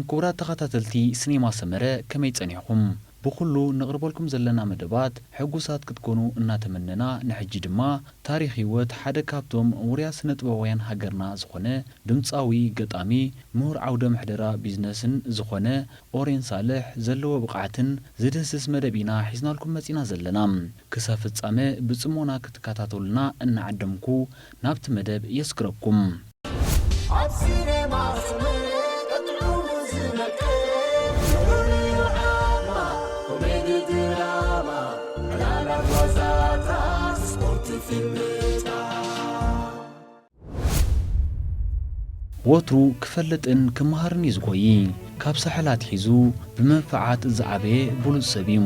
ክቡራት ተኸታተልቲ ሲኔማ ሰመረ፣ ከመይ ጸኒሕኩም? ብኹሉ ነቕርበልኩም ዘለና መደባት ሕጉሳት ክትኮኑ እናተመነና፣ ንሕጂ ድማ ታሪኽ ህይወት ሓደ ካብቶም ውሩያት ስነ ጥበባውያን ሃገርና ዝኾነ ድምጻዊ፣ ገጣሚ፣ ምሁር ዓውደ ምሕደራ ቢዝነስን ዝኾነ ኦሬን ሳልሕ ዘለዎ ብቕዓትን ዝድህስስ መደብ ኢና ሒዝናልኩም መጺና ዘለና። ክሳብ ፍጻመ ብጽሞና ክትከታተሉና እናዓደምኩ ናብቲ መደብ የስግረኩም። ኣብ ሲኔማ ሰመረ ቀጥዑ ዝነቅል፣ ንዑ ንዓማ፣ ኮሜዲ ድራማ፣ ዕላላት ዋዛታት፣ ስፖርት ፊልምታት። ወትሩ ክፈልጥን ክመሃርን እዩ ዝጎዪ። ካብ ሳሕል ኣትሒዙ ብመንፍዓት ዝዓበየ ብሉጽ ሰብ እዩ።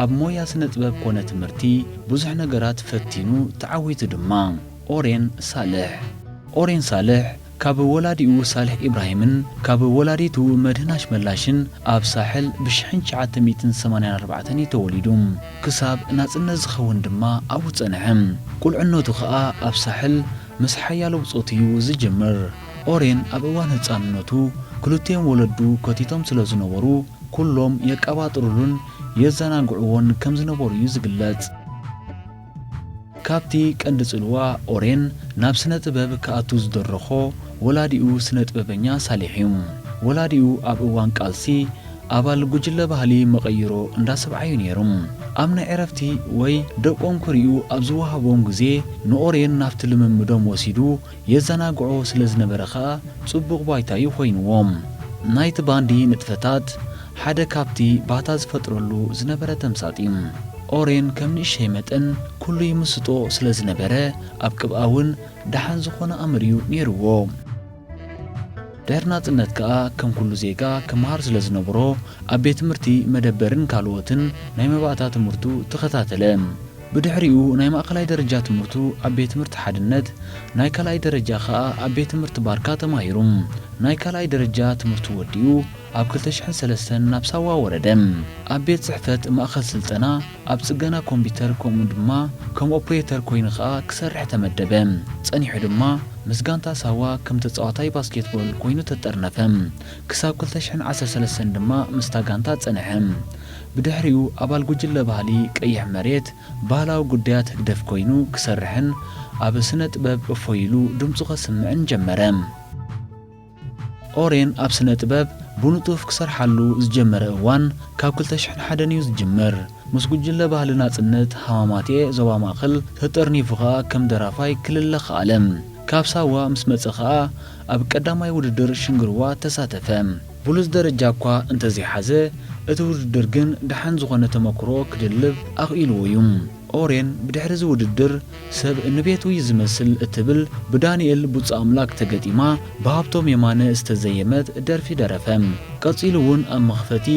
ኣብ ሞያ ስነ ጥበብ ኮነ ትምህርቲ ብዙሕ ነገራት ፈቲኑ ተዓዊቱ ድማ። ኦሬን ሳልሕ። ኦሬን ሳልሕ ካብ ወላዲኡ ሳልሕ ኢብራሂምን ካብ ወላዲቱ መድህን ኣሽመላሽን ኣብ ሳሕል ብሽሕን ትሽዓተ ሚእትን ሰማንያን ኣርባዕተን እዩ ተወሊዱ። ክሳብ ናጽነት ዝኸውን ድማ ኣብኡ ጸንሐ። ቁልዕነቱ ኸኣ ኣብ ሳሕል ምስ ሓያሎ ብጾቱ እዩ ዝጅምር። ኦሬን ኣብ እዋን ህጻንነቱ ክልቲኦም ወለዱ ከቲቶም ስለ ዝነበሩ፣ ኩሎም የቀባጥሩሉን የዘናግዕዎን ከም ዝነበሩ እዩ ዝግለጽ። ካብቲ ቀንዲ ጽልዋ ኦሬን ናብ ስነ ጥበብ ክኣቱ ዝደረኾ ወላዲኡ ስነ ጥበበኛ ሳሊሕ እዩ። ወላዲኡ ኣብ እዋን ቃልሲ ኣባል ጉጅለ ባህሊ መቐይሮ እንዳ ሰብዓ እዩ ነይሩ። ኣብ ናይ ዕረፍቲ ወይ ደቆም ክርእዩ ኣብ ዝወሃቦም ግዜ ንኦሬን ናብቲ ልምምዶም ወሲዱ የዘናግዖ ስለ ዝነበረ ኸኣ ጽቡቕ ባይታ እዩ ኮይንዎም። ናይቲ ባንዲ ንጥፈታት ሓደ ካብቲ ባህታ ዝፈጥረሉ ዝነበረ ተምሳጥ እዩ። ኦሬን ከም ንእሸይ መጠን ኩሉ ይምስጦ ስለ ዝነበረ ኣብ ቅብኣ እውን ደሓን ዝኾነ ኣምር እዩ ነይርዎ። ድሕሪ ናጽነት ከኣ ከም ኩሉ ዜጋ ክመሃር ስለ ዝነበሮ ኣብ ቤት ትምህርቲ መደበርን ካልኦትን ናይ መባእታ ትምህርቱ ተኸታተለ። ብድሕሪኡ ናይ ማእከላይ ደረጃ ትምህርቱ ኣብ ቤት ትምህርቲ ሓድነት፣ ናይ ካልኣይ ደረጃ ከኣ ኣብ ቤት ትምህርቲ ባርካ ተማሂሩ። ናይ ካልኣይ ደረጃ ትምህርቱ ወዲኡ ኣብ ክልተ ሽሕን ሰለስተን ናብ ሳዋ ወረደ። ኣብ ቤት ጽሕፈት ማእከል ስልጠና ኣብ ጽገና ኮምፒተር ከምኡ ድማ ከም ኦፕሬተር ኮይኑ ከኣ ክሰርሕ ተመደበ። ጸኒሑ ድማ ምስ ጋንታ ሳዋ ከም ተጻዋታይ ባስኬትቦል ኮይኑ ተጠርነፈ። ክሳብ ክልተ ሽሕን ዓሰርተ ሰለስተን ድማ ምስታ ጋንታ ጸንሐ። ብድሕሪኡ ኣባል ጉጅለ ባህሊ ቀይሕ መሬት ባህላዊ ጉዳያት ህግደፍ ኮይኑ ክሰርሕን ኣብ ስነ ጥበብ እፎ ኢሉ ድምጹ ከስምዕን ጀመረ። ኦሬን ኣብ ስነ ጥበብ ብንጡፍ ክሰርሓሉ ዝጀመረ እዋን ካብ ክልተ ሽሕን ሓደን እዩ ዝጅምር። ምስ ጉጅለ ባህሊ ናጽነት ሃማማቴ ዞባ ማእከል ተጠርኒፉ ኸኣ ከም ደራፋይ ክልለ ከኣለ። ካብ ሳዋ ምስ መጸ ኸኣ ኣብ ቀዳማይ ውድድር ሽንግርዋ ተሳተፈ። ብሉጽ ደረጃ እኳ እንተዘይሓዘ፣ እቲ ውድድር ግን ደሓን ዝኾነ ተመክሮ ክድልብ ኣኽኢልዎ እዩ። ኦሬን ብድሕሪ እዚ ውድድር ሰብ ንቤቱ እዩ ዝመስል እትብል ብዳንኤል ቡጻ ኣምላክ ተገጢማ ብሃብቶም የማነ ዝተዘየመት ደርፊ ደረፈ። ቀጺሉ እውን ኣብ መኽፈቲ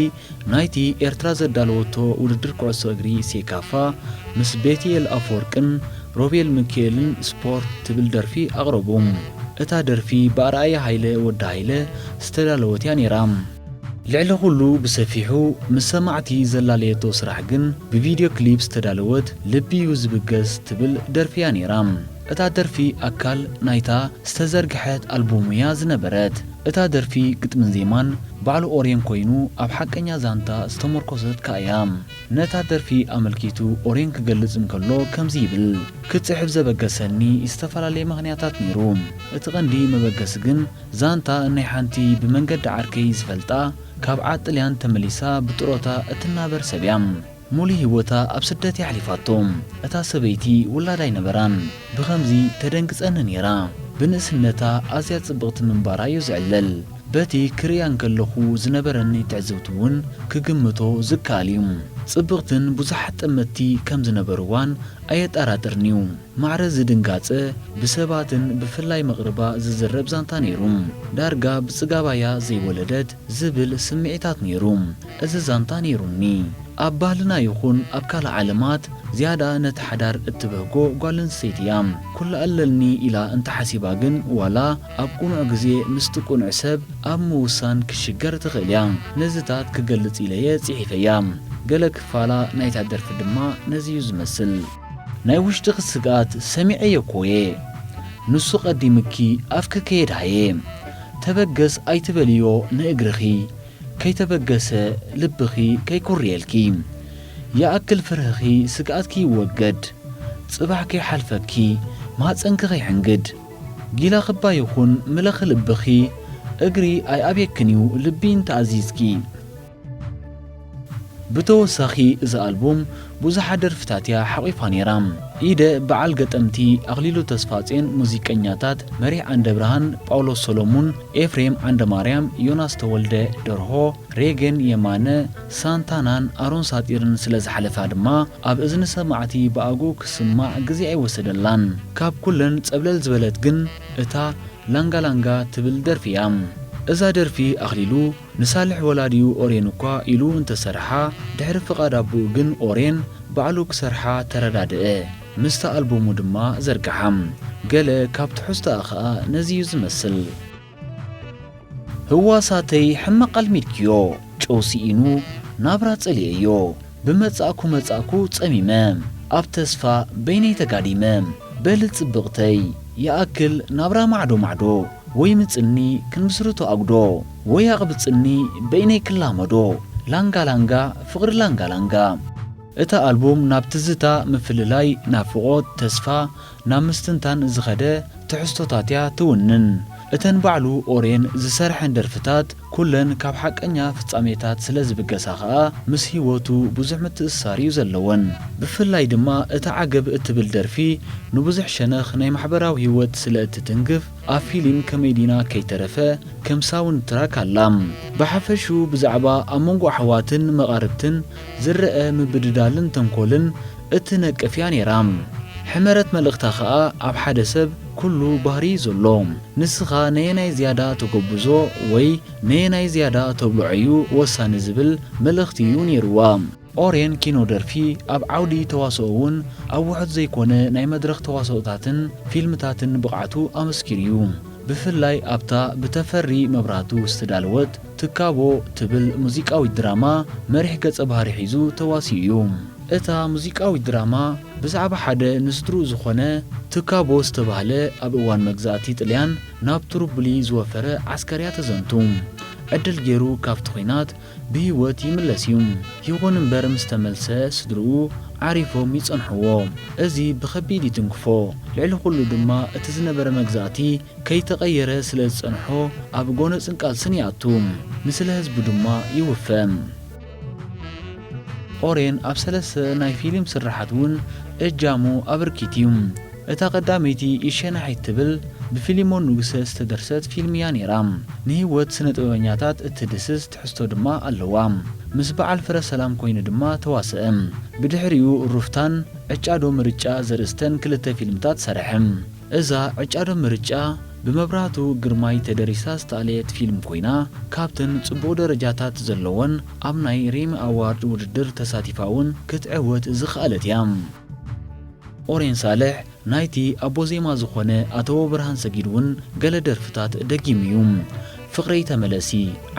ናይቲ ኤርትራ ዘዳለወቶ ውድድር ኩዕሶ እግሪ ሴካፋ ምስ ቤትኤል ኣፈወርቅን ሮቤል ሚካኤልን ስፖርት ትብል ደርፊ ኣቕረቡ። እታ ደርፊ ብኣርኣያ ሃይለ ወዲ ሃይለ ዝተዳለወት እያ ነይራ። ልዕሊ ኩሉ ብሰፊሑ ምስ ሰማዕቲ ዘላለየቶ ስራሕ ግን ብቪድዮ ክሊፕ ዝተዳለወት ልቢ እዩ ዝብገስ ትብል ደርፊ እያ ነይራ። እታ ደርፊ ኣካል ናይታ ዝተዘርግሐት ኣልቡም እያ ዝነበረት። እታ ደርፊ ግጥምን ዜማን ባዕሉ ኦሬን ኮይኑ ኣብ ሓቀኛ ዛንታ ዝተመርኮሰት ከኣ እያ። ነታ ደርፊ ኣመልኪቱ ኦሬን ክገልጽ እንከሎ ከምዚ ይብል፣ ክጽሕፍ ዘበገሰኒ ዝተፈላለየ ምኽንያታት ነይሩ። እቲ ቀንዲ መበገሲ ግን ዛንታ ናይ ሓንቲ ብመንገዲ ዓርከይ ዝፈልጣ ካብ ዓዲ ጥልያን ተመሊሳ ብጥሮታ እትናበር ሰብ እያ። ሙሉ ህይወታ ኣብ ስደት እያ ኣሕሊፋቶ። እታ ሰበይቲ ውላድ ኣይነበራን። ብኸምዚ ተደንግጸኒ ነይራ። ብንእስነታ ኣዝያ ጽብቕቲ ምንባራ እዩ ዝዕለል። በቲ ክርእያ እንከለኹ ዝነበረኒ ትዕዝብቲ እውን ክግምቶ ዝከኣል እዩ። ጽብቕትን ብዙሓት ጠመትቲ ከም ዝነበርዋን ኣየጠራጥርን እዩ። ማዕረ እዚ ድንጋጸ ብሰባትን ብፍላይ መቕርባ ዝዝረብ ዛንታ ነይሩ። ዳርጋ ብጽጋባያ ዘይወለደት ዝብል ስምዒታት ነይሩ። እዚ ዛንታ ነይሩኒ። ኣብ ባህልና ይኹን ኣብ ካልእ ዓለማት ዝያዳ ነቲ ሓዳር እትበህጎ ጓል ኣንስተይቲ እያ። ኩሉ ኣለኒ ኢላ እንተሓሲባ ግን ዋላ ኣብ ቅኑዕ ግዜ ምስቲ ቅኑዕ ሰብ ኣብ ምውሳን ክሽገር ትኽእል እያ። ነዚታት ክገልጽ ኢለየ ጽሒፈያ። ገለ ክፋላ ናይታ ደርፊ ድማ ነዚ እዩ ዝመስል። ናይ ውሽጥኺ ስግኣት ሰሚዐዮ እኮ እየ። ንሱ ቀዲምኪ ኣፍኪ ከየድሃየ። ተበገስ ኣይትበልዮ ንእግርኺ። ከይተበገሰ ልብኺ ከይኩርየልኪ። ይኣክል ፍርህኺ ስግኣትኪ ይወገድ። ጽባሕ ከይሓልፈኪ ማህጸንኪ ከይሕንግድ። ጊላ ክባ ይኹን ምለኺ ልብኺ እግሪ ኣይኣብየክን እዩ ልቢ እንተኣዚዝኪ። ብተወሳኺ እዛ ኣልቡም ብዙሓት ደርፍታት እያ ሓቒፋ ነይራ። ኢደ በዓል ገጠምቲ ኣኽሊሉ ተስፋጼን ሙዚቀኛታት መሪሕ ዓንደብርሃን፣ ጳውሎስ ሰሎሙን፣ ኤፍሬም ዓንደማርያም፣ ዮናስ ተወልደ ደርሆ፣ ሬገን የማነ፣ ሳንታናን ኣሮን ሳጢርን ስለ ዝሓለፋ ድማ ኣብ እዝኒ ሰማዕቲ ብኣግኡ ክስማዕ ግዜ ኣይወሰደላን። ካብ ኩለን ጸብለል ዝበለት ግን እታ ላንጋ ላንጋ ትብል ደርፊ እያ። እዛ ደርፊ ኣኽሊሉ ንሳልሕ ወላዲኡ ኦሬን እኳ ኢሉ እንተሰርሓ፣ ድሕሪ ፍቓድ ኣቦኡ ግን ኦሬን ባዕሉ ክሰርሓ ተረዳድአ። ምስታ ኣልቡሙ ድማ ዘርግሓ። ገለ ካብ ትሕዝቶኣ ኸኣ ነዚ እዩ ዝመስል። ህዋሳተይ ሕመቕ ኣልሚድክዮ፣ ጨው ስኢኑ ናብራ ጸሊኤዮ። ብመጻእኩ መጻእኩ ጸሚመ፣ ኣብ ተስፋ በይነይ ተጋዲመ። በሊ ጽብቕተይ፣ ይኣክል ናብራ ማዕዶ ማዕዶ፣ ወይ ምጽኒ ክንምስርቶ ኣጉዶ፣ ወይ ኣቕብጽኒ በይነይ ክላመዶ። ላንጋ ላንጋ፣ ፍቕሪ ላንጋ ላንጋ። እታ ኣልቡም ናብ ትዝታ፣ ምፍልላይ፣ ናፍቖት፣ ተስፋ፣ ናብ ምስትንታን ዝኸደ ትሕዝቶታት እያ ትውንን። እተን ባዕሉ ኦሬን ዝሰርሐን ደርፍታት ኩለን ካብ ሓቀኛ ፍጻሜታት ስለ ዝብገሳ ኸኣ ምስ ህይወቱ ብዙሕ ምትእስሳር እዩ ዘለወን። ብፍላይ ድማ እታ ዓገብ እትብል ደርፊ ንብዙሕ ሸነኽ ናይ ማሕበራዊ ህይወት ስለ እትትንክፍ ኣብ ፊልም ከመይ ዲና ከይተረፈ ከም ሳውንድ ትራክ ኣላ። ብሓፈሽኡ ብዛዕባ ኣብ መንጎ ኣሕዋትን መቓርብትን ዝረኣ ምብድዳልን ተንኮልን እትነቅፍ እያ ነይራ። ሕመረት መልእኽታ ኸኣ ኣብ ሓደ ሰብ ኩሉ ባህሪ እዩ ዘሎ። ንስኻ ነየናይ ዝያዳ ተጎብዞ ወይ ነየናይ ዝያዳ ተብልዖ እዩ ወሳኒ ዝብል መልእኽቲ እዩ ነይርዋ። ኦሬን ኪኖ ደርፊ ኣብ ዓውዲ ተዋስኦ እውን ኣብ ውሑድ ዘይኮነ ናይ መድረኽ ተዋስኦታትን ፊልምታትን ብቕዓቱ ኣመስኪሩ እዩ። ብፍላይ ኣብታ ብተፈሪ መብራህቱ ዝተዳለወት ትካቦ ትብል ሙዚቃዊት ድራማ መሪሕ ገጸ ባህሪ ሒዙ ተዋሲኡ እዩ። እታ ሙዚቃዊት ድራማ ብዛዕባ ሓደ ንስድርኡ ዝኾነ ትካቦ ዝተባህለ ኣብ እዋን መግዛእቲ ጥልያን ናብ ትሩቡሊ ዝወፈረ ዓስከር እያ ተዘንቱ። ዕድል ገይሩ ካብቲ ኹናት ብህይወት ይምለስ እዩ። ይኹን እምበር ምስ ተመልሰ ስድርኡ ዓሪፎም ይጸንሕዎ። እዚ ብኸቢድ ይትንክፎ። ልዕሊ ኩሉ ድማ እቲ ዝነበረ መግዛእቲ ከይተቐየረ ስለ ዝጸንሖ ኣብ ጎነጽን ቃልስን ይኣቱ። ንስለ ህዝቡ ድማ ይውፈ። ኦሬን ኣብ ሰለስተ ናይ ፊልም ስርሓት እውን እጃሙ ኣበርኪቱ እዩ። እታ ቀዳመይቲ ኢሸናሒት ትብል ብፊሊሞን ንጉሰ ዝተደርሰት ፊልም እያ ነይራ። ንህይወት ስነ ጥበበኛታት እትድስስ ትሕዝቶ ድማ ኣለዋ። ምስ በዓል ፍረ ሰላም ኮይኑ ድማ ተዋሰአ። ብድሕሪኡ ሩፍታን ዕጫዶ ምርጫ ዘርእስተን ክልተ ፊልምታት ሰርሐ። እዛ ዕጫዶ ምርጫ ብመብራህቱ ግርማይ ተደሪሳ ዝተኣለየት ፊልም ኮይና፣ ካብተን ጽቡቕ ደረጃታት ዘለወን ኣብ ናይ ሪሚ ኣዋርድ ውድድር ተሳቲፋ እውን ክትዕወት ዝኸኣለት እያ። ኦሬን ሳልሕ ናይቲ ኣቦ ዜማ ዝኾነ ኣተወ ብርሃን ሰጊድ እውን ገለ ደርፍታት ደጊሙ እዩ። ፍቕረይ ተመለሲ፣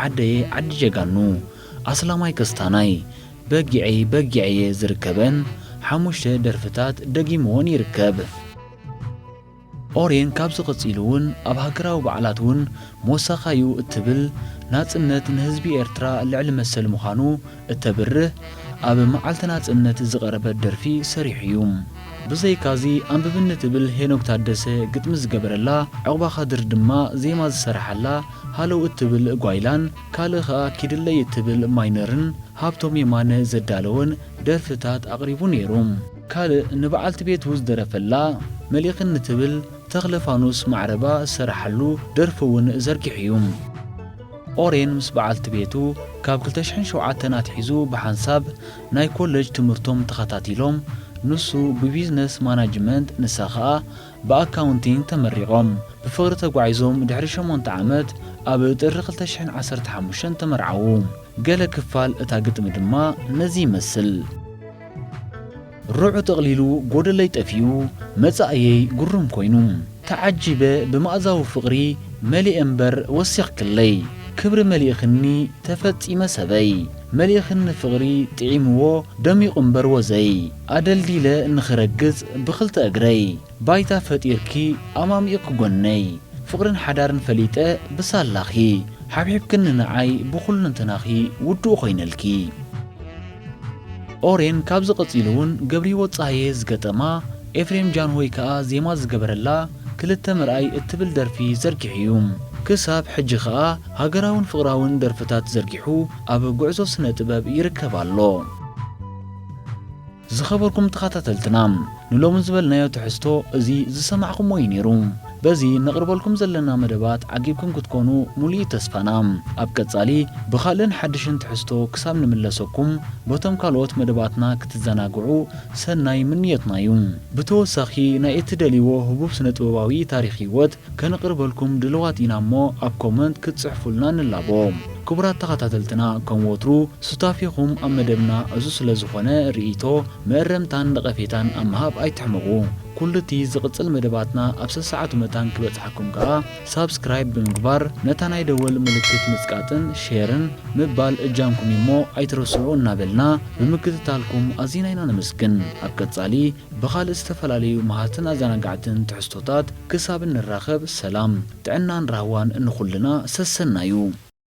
ዓደየ ዓዲ ጀጋኑ፣ ኣስላማይ ክስታናይ፣ በጊዐይ በጊዐየ ዝርከበን ሓሙሽተ ደርፍታት ደጊምዎን ይርከብ። ኦሬን ካብዚ ቀጺሉ እውን ኣብ ሃገራዊ በዓላት እውን ሞሳኻዩ እትብል ናጽነት ንህዝቢ ኤርትራ ልዕሊ መሰል ምዃኑ እተብርህ ኣብ መዓልቲ ናጽነት ዝቐረበት ደርፊ ሰሪሑ እዩ። ብዘይካዚ ኣንብብኒ ትብል ሄኖክ ታደሰ ግጥሚ ዝገበረላ፣ ዕቑባ ካድር ድማ ዜማ ዝሰርሓላ ሃለው እትብል ጓይላን ካልእ ኸኣ ኪድለይ እትብል ማይነርን ሃብቶም የማነ ዘዳለወን ደርፍታት ኣቕሪቡ ነይሩ። ካልእ ንበዓልቲ ቤቱ ዝደረፈላ መልእኽኒ ትብል ተኽለ ፋኑስ ማዕረባ ዝሰርሓሉ ደርፊ እውን ዘርጊሑ እዩ። ኦሬን ምስ በዓልቲ ቤቱ ካብ ክልተ ሽሕን ሸውዓተን ኣትሒዙ ብሓንሳብ ናይ ኮለጅ ትምህርቶም ተኸታቲሎም፣ ንሱ ብቢዝነስ ማናጅመንት፣ ንሳ ኸኣ ብኣካውንቲንግ ተመሪቖም። ብፍቕሪ ተጓዒዞም ድሕሪ ሸሞንተ ዓመት ኣብ ጥሪ ክልተ ሽሕን ዓሰርተ ሓሙሽተን ተመርዓዉ። ገለ ክፋል እታ ግጥሚ ድማ ነዚ ይመስል። ርዑ ጠቕሊሉ ጎደለይ ጠፊኡ፣ መጻእየይ ግሩም ኮይኑ። ተዓጂበ ብመኣዛዊ ፍቕሪ መሊኤ እምበር ወሲኽክለይ። ክብሪ መሊእኽኒ ተፈጺመ ሰበይ። መሊእኽኒ ፍቕሪ ጥዒምዎ ደሚቑ እምበር ወዘይ። ኣደልዲለ ንኽረግጽ ብኽልተ እግረይ። ባይታ ፈጢርኪ ኣማሚቕኪ ጎነይ። ፍቕርን ሓዳርን ፈሊጠ ብሳላኺ። ሓብሒብክኒ ንዓይ ብኹሉ እንተናኺ ውዱእ ኮይነልኪ። ኦሬን ካብዚ ቀጺሉ እውን ገብሪዎ ጸሃየ ዝገጠማ ኤፍሬም ጃንሆይ ከኣ ዜማ ዝገበረላ ክልተ ምርኣይ እትብል ደርፊ ዘርጊሑ እዩ። ክሳብ ሕጂ ከኣ ሃገራውን ፍቕራውን ደርፍታት ዘርጊሑ ኣብ ጉዕዞ ስነ ጥበብ ይርከብ ኣሎ። ዝኸበርኩም ተኸታተልትና፣ ንሎሚ ዝበልናዮ ትሕዝቶ እዚ ዝሰማዕኩሞ እዩ ነይሩ። በዚ ነቕርበልኩም ዘለና መደባት ዓጊብኩም ክትኮኑ ሙሉእ ተስፋና። ኣብ ቀጻሊ ብኻልእን ሓድሽን ትሕዝቶ ክሳብ ንምለሰኩም በቶም ካልኦት መደባትና ክትዘናግዑ ሰናይ ምንዮትና እዩ። ብተወሳኺ ናይ እትደልይዎ ህቡብ ስነ ጥበባዊ ታሪኽ ህይወት ከነቕርበልኩም ድልዋት ኢና እሞ ኣብ ኮመንት ክትጽሕፉልና ንላቦ። ክቡራት ተኸታተልትና ከም ወትሩ ሱታፌኹም ኣብ መደብና ዕዙዝ ስለ ዝኾነ ርኢቶ፣ መእረምታን ነቐፌታን ኣብ ምሃብ ኣይትሕመቑ። ኩሉ እቲ ዝቕጽል መደባትና ኣብ ሰሰዓቱ መታን ክበጽሓኩም ከኣ ሳብስክራይብ ብምግባር ነታ ናይ ደወል ምልክት ምጽቃጥን ሼርን ምባል እጃምኩም እሞ ኣይትረስዑ እናበልና ብምክትታልኩም ኣዚና ኢና ነመስግን። ኣብ ቀጻሊ ብኻልእ ዝተፈላለዩ መሃርትን ኣዘናጋዕትን ትሕዝቶታት ክሳብ እንራኸብ ሰላም፣ ጥዕናን ራህዋን እንኹልና ሰሰናዩ።